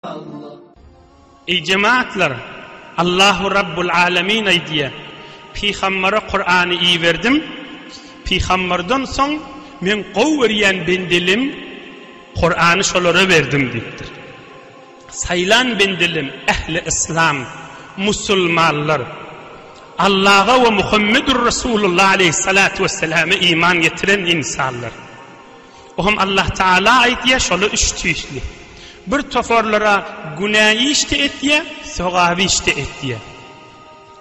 Eý jemagatlar! Allahu Rabbul Alemin aýdýar, Pygambere Kurany iberdim, pygamberden soň meň gowy görýän bendelim Kurany şolara berdim diýipdir. Saýlan bendelim ähli yslam, musulmanlar, Allaha we Muhammedur Rasulullah aleýhissalatu wesselama iman getiren ynsanlar. Ohm Allah Taala aýdýar, şolar üç tüýsli. Bir toparlara günä iş-de etýär, sogap iş-de etýär.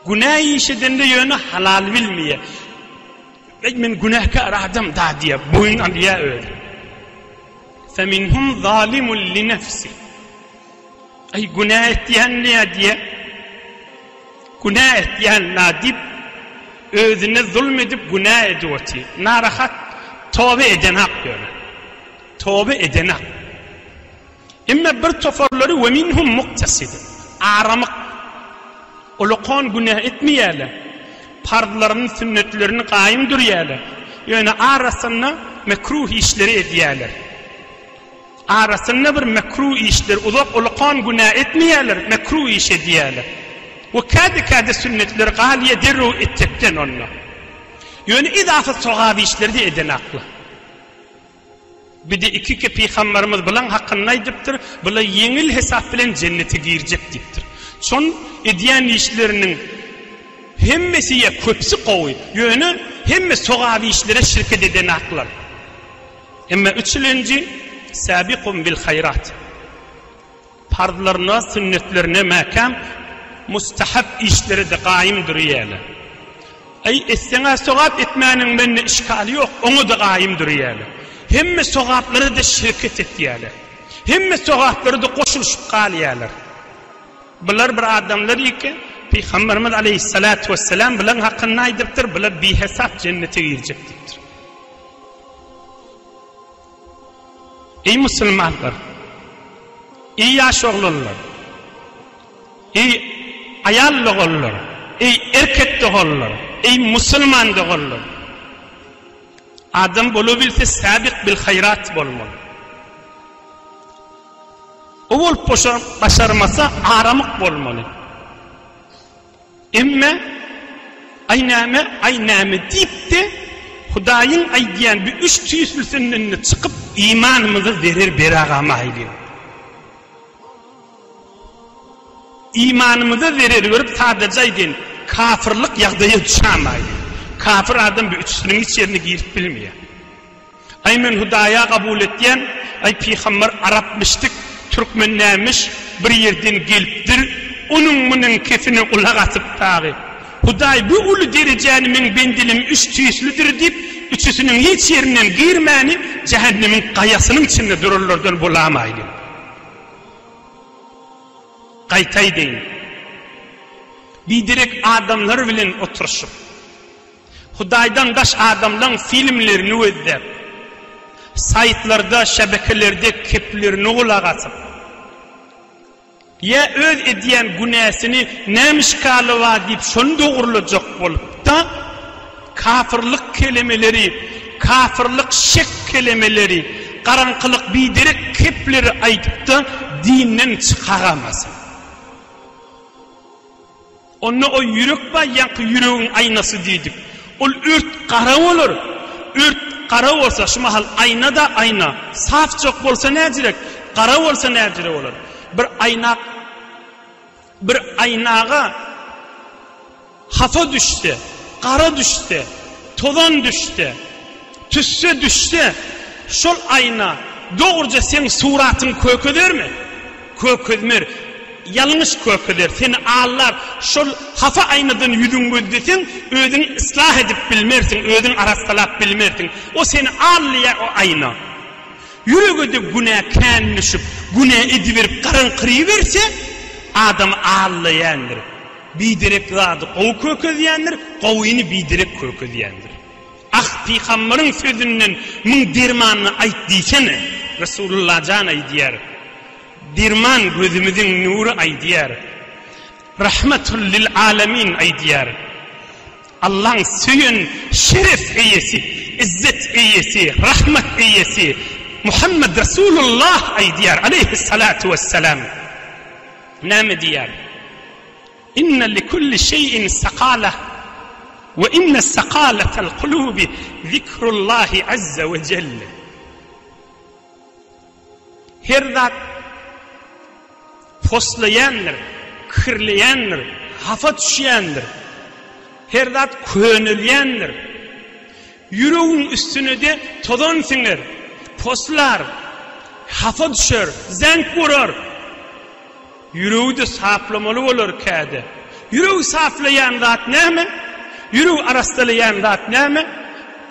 Günä iş edende ýöne halal bilmeýär. Eý, men günäkär adam da diýýär, boýun alýar özi. Feminhum zalimun li nefsi. Aý günä etýän nä diýýär. Günä etýän nä diýip, özüne zulm edip günä edip otyr. Narahat, toba edenak ýöne. Toba edenak. Emma bir toparlary we minhum muktasid. Aramyk. Ulakan günä etmeýärler. Parzlaryny, sünnetlerini gaýym durýarlar. Ýöne arasynda mekruh işleri edýärler. Arasynda bir mekruh işler, uzak ulakan günä etmeýärler, mekruh iş edýärler. We käde-käde sünnetler galýar derrew etjekden onda. Ýöne esasy sogap işleri-de edenaklar. Bir-de ikiki pygamberimiz bulaň hakynda aýdypdyr, bular ýeňil hesap bilen jennete girjek diýipdir. Şon edýän işleriniň hemmesi ýa köpüsi gowy, ýöne hemme sogap işlere şirket edenaklar. Emma üçülenji Sabikum bil haýrat. Parzlaryna, sünnetlerine mäkäm, mustahap işlere-de gaýym durýarlar. Aý, etseň-ä sogap, etmäniň mende işgali ýok, oňa-da gaýym durýarlar. Hemme sogaplara-da şirket etýärler. Hemme sogaplara-da goşulyşyp galýarlar. Bular bir adamlar eken, Pygamberimiz aleýhissalatu wessalam bularyň hakynda aýdypdyr, bular bihesap jennete girjek diýipdir. Eý musulmanlar! Eý ýaş oglanlar! Eý aýal doganlar! Eý erkek doganlar! Eý musulman doganlar! Adam bolabilse sabiq bil haýrat bolmaly. O bolup başarmasa aramyk bolmaly. Emme, Aý näme, aý näme diýip-de, Hudaýyň aýdýan bu üç tüýslüsinden-de çykyp, imanymyza zerer beragamaýlyň. Imanymyza zerer berip, sadaja aýdaýyn, kafyrlyk ýagdaýa düşämaýlyň. Kafyr adam bu üçüsiniň hiç ýerine girip bilmeýär. Aý men Hudaýa gabul etýän, aý pygamber arapmyşdyk, türkmen nämiş, bir ýerden gelipdir, onuň munuň kefine gulak asyp dagy. Hudaý bu uly derejäni meň bendelim üç tüýslidir diýip, üçüsiniň hiç ýerinden girmäni jähennemiň gaýasynyň içinde duranlardan bolamaýlyň. Gaýta aýdaýyn. Biderek adamlar bilen oturyşyp. Hudaýdan daş adamlaň filmlerini gözläp, saýtlarda, şebekelerde keplerini gulak asyp, ýa öz edýän günäsini näme şikaly bar diýip şony dogrulajak bolup-da, kafyrlyk kelemeleri, kafyrlyk şek kelemeleri, garaňkylyk biderek kepleri aýdyp-da dinden çykagamasyn. Onda o ýürek bar, ýaňky ýüregiň aýnasy diýdik. Ol ört gara bolar. Ört gara bolsa, şu mahal aýna-da aýna. Safjak bolsa näjirek, gara bolsa näjire bolar. Bir aýna bir aýnaga hapa düşse, gara düşse, tozan düşse, tüsse düşse, şol aýna dogruja seň suratyňy kökezermi? Kökezmer. Ýalňyş kökezer. Seni aldar. Şol hapa aýnadan ýüzüňi gözleseň, özüňi yslah edip bilmersiň, özüňi arassalap bilmersiň. O seni aldaýar o aýna. Ýürege-de günä kän düşüp, günä ediberip garaňkyryberse, adamy aldaýandyr. Biderek zady gowy kökezýändir, gowyny biderek kökezýändir. Ah, pygambaryň sözünden muň dermanyny aýt diýsene! Resulullah jan aýdýar. Derman gözümiziň nury aýdýar. Rahmatul lil alemin aýdýar. Allaň söýen şeref eýesi, izzet eýesi, rahmat eýesi Muhammed Resulullah aýdýar, aleýhissalatu wessalam. Näme diýýär? Inne likulli şeýin sakalah we inne sakalatel kulubi zikrullahi azze we jelle. Her zat poslaýandyr, kirleýändir, hapa düşýändir. Her zat könelýändir. Ýüregiň üstüne-de tozan siňer, poslar, hapa düşer, zeňk urar. Ýüregi-de saplamaly bolar käde. Ýüregi saplaýan zat näme? Ýüregi arassalaýan zat näme?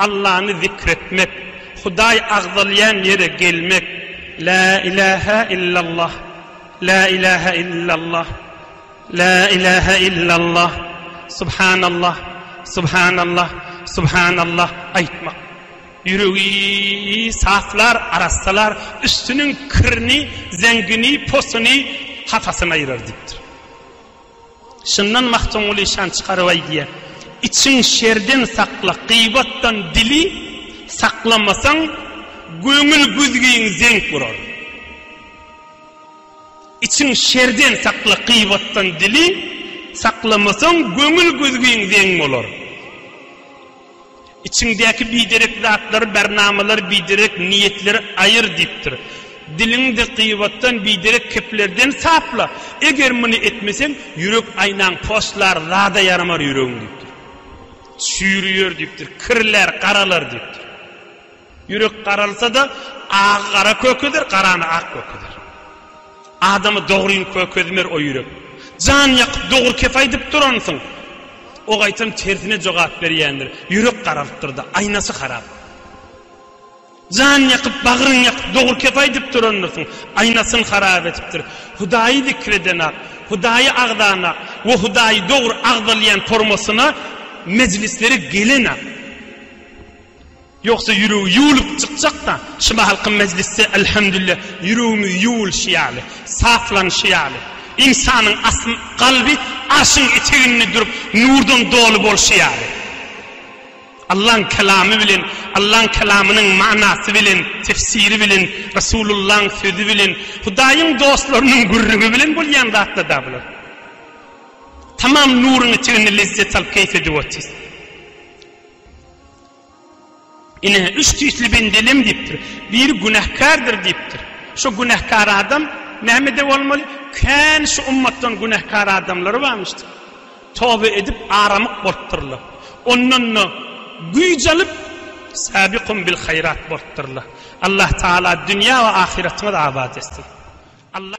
Allany zikretmek, Hudaý agzalýan ýere gelmek, Lä ilähä illallah, lä ilähä illallah, lä ilähä illallah, Subhanallah, Subhanallah, Subhanallah aýtmak. Ýüregi saflar, arassalar, üstüniň kirini, zeňgini, posuny, hapasyny aýyrar diýipdir. Şundan Magtymguly şan çykaryp aýdýar, Içiň şerden sakla, gybatdan dili saklamasaň, köňül güzgiň zeňk urar. Içiň şerden sakla, gybatdan dili saklamasaň, köňül güzgiň zeň bolar. Içiňdäki biderek zatlary, barnamalary, biderek niýetleri aýyr diýipdir. Diliňi-de gybatdan, biderek keplerden sapla. Eger muny etmeseň, ýürek aýnaň poslar, zada ýaramar ýüregiň diýipdir. Çüýrüer diýipdir, kirlär, garalar diýipdir. Ýürek garalsa-da, agy gara kökezer, garany ak kökezer. Adamy dogryny kökezmer o ýürek. Jan ýakyp dogry kep aýdyp duransyň. O gaýtam tersine jogap berýändir. Ýürek garalypdyr-da, aýnasy harap. Jan ýakyp, bagryň ýakyp dogry kep aýdyp durandyrsyň. Aýnasyny harap edipdir. Hudaýy zikr edenak, Hudaýy agzanak we Hudaýy dogry agzalýan formasyna mejlislere gelenak. Ýogsa ýüregi ýuwulyp çykjak-da, şu mahalky mejlisde elhamdülillah ýüregimiz ýuwulyşy ýaly, saflanyşy ýaly, ynsanyň asm kalby arşyň eteginde durup nurdan doly bolşy ýaly, Allaň kelamy bilen, Allaň kelamynyň manasy bilen, tefsiri bilen, Resulullaň sözi bilen, Hudaýyň dostlarynyň gürrüňi bilen bolýan zatlar-da bular. Tamam nuruň eteginde lezzet alyp keýp edip otyrys. Ine, üç tüýsli bendelem diýipdir. Biri günäkärdir diýipdir. Şo günäkär adam nämede bolmaly? Kän şu ummatdan günäkär adamlary barmyşdyr. Toba edip aramyk bolupdyrlar. Ondan-da güýç alyp, sabikum bil haýrat bolupdyrlar. Allah Tagala dünýä we ahyratyňyzy abat etsin. Allah.